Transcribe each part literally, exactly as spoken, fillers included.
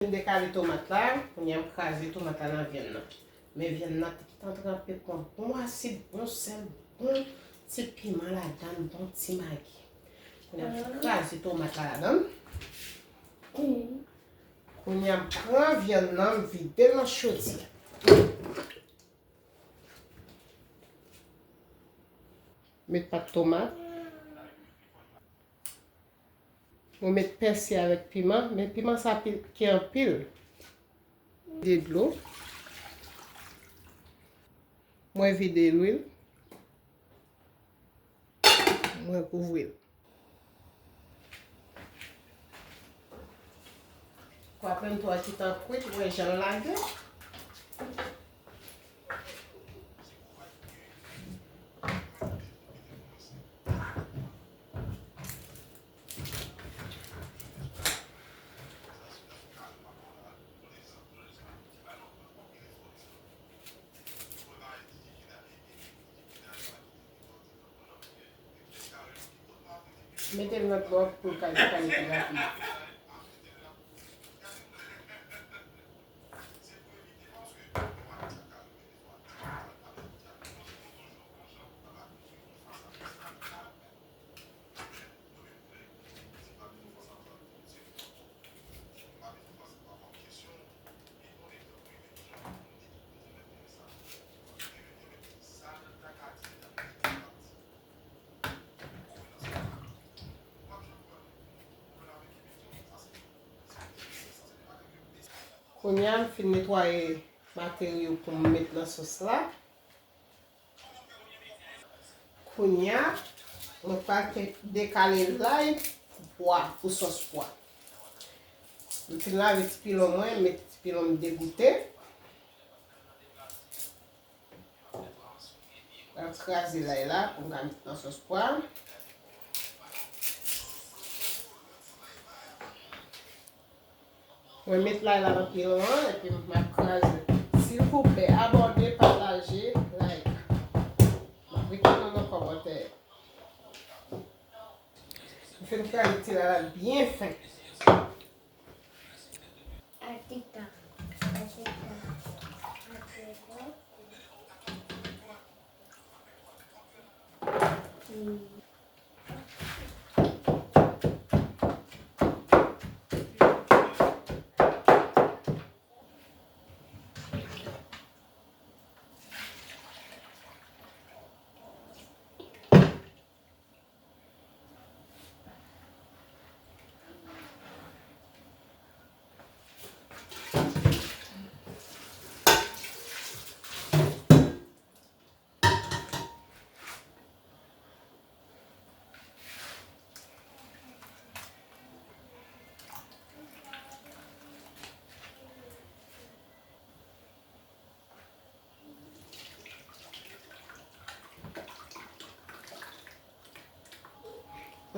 M dekale tomat la, kounye a m kraze tomat la nan vyann nan. Men vyann nan ki t antre anpil pran bon asid, bon sèl, bon ti piman ladan l, bon ti magi. Kounye a m fin kraze tomat la ladan l. Kounye a m pran vyann nan, m vide l nan chodyè. Met pat tomat. Mwen met pèsi avèk piman, men piman sa pike anpil. De dlo. Mwen vide lwil. Mwen kouvri l. Kwa pento a gentan kwit, ou wè jan l lage. Mete l nan twòp pou l ka dekale pi rapid. Kounye a, m fin netwaye materyo pou m met nan sòs la. Kounye a, mwen pral te-, dekale lay pou pwa, pou sòs pwa. M fin lave ti pilon mwen, met ti pilon m degoute. Mwen kraze lay la pou m ka met nan sòs pwa. Mwen met lay la nan pilon an, epi m ap kraze. Silvouplè, abòne, pataje, like. M ap ret tann nou nan kòmantè. M fin kraze ti lay la byen fen.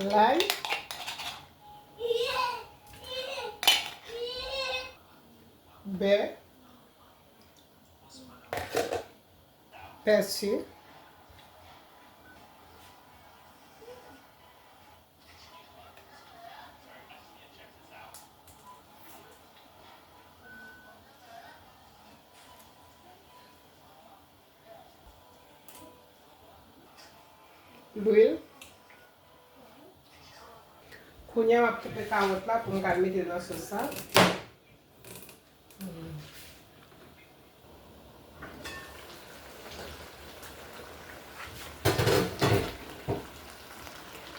Lay. Bè. Pèsi. Lwil. Kounye a, m ap koupe kawòt la pou m ka mete nan sòs la.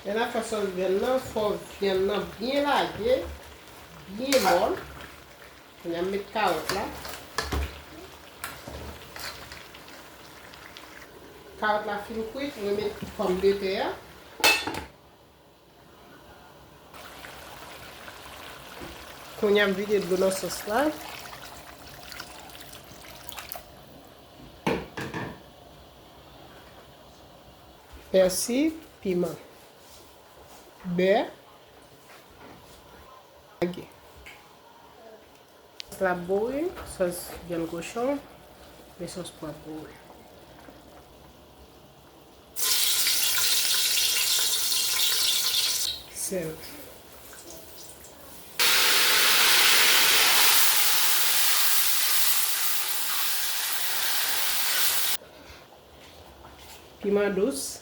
Lè n ap fè sòs vyann nan, fò vyann nan byen lage, byen mòl. Kounye a, m met kawòt la. Kawòt la fin kwit, mwen met pòmdetè a. Kounye a, m vide dlo nan sòs la. Pèsi, piman, bè, magi. Sòs la ap bouyi, sòs vyann kochon, men sòs pwa ap bouyi. Sèl. Piman dous.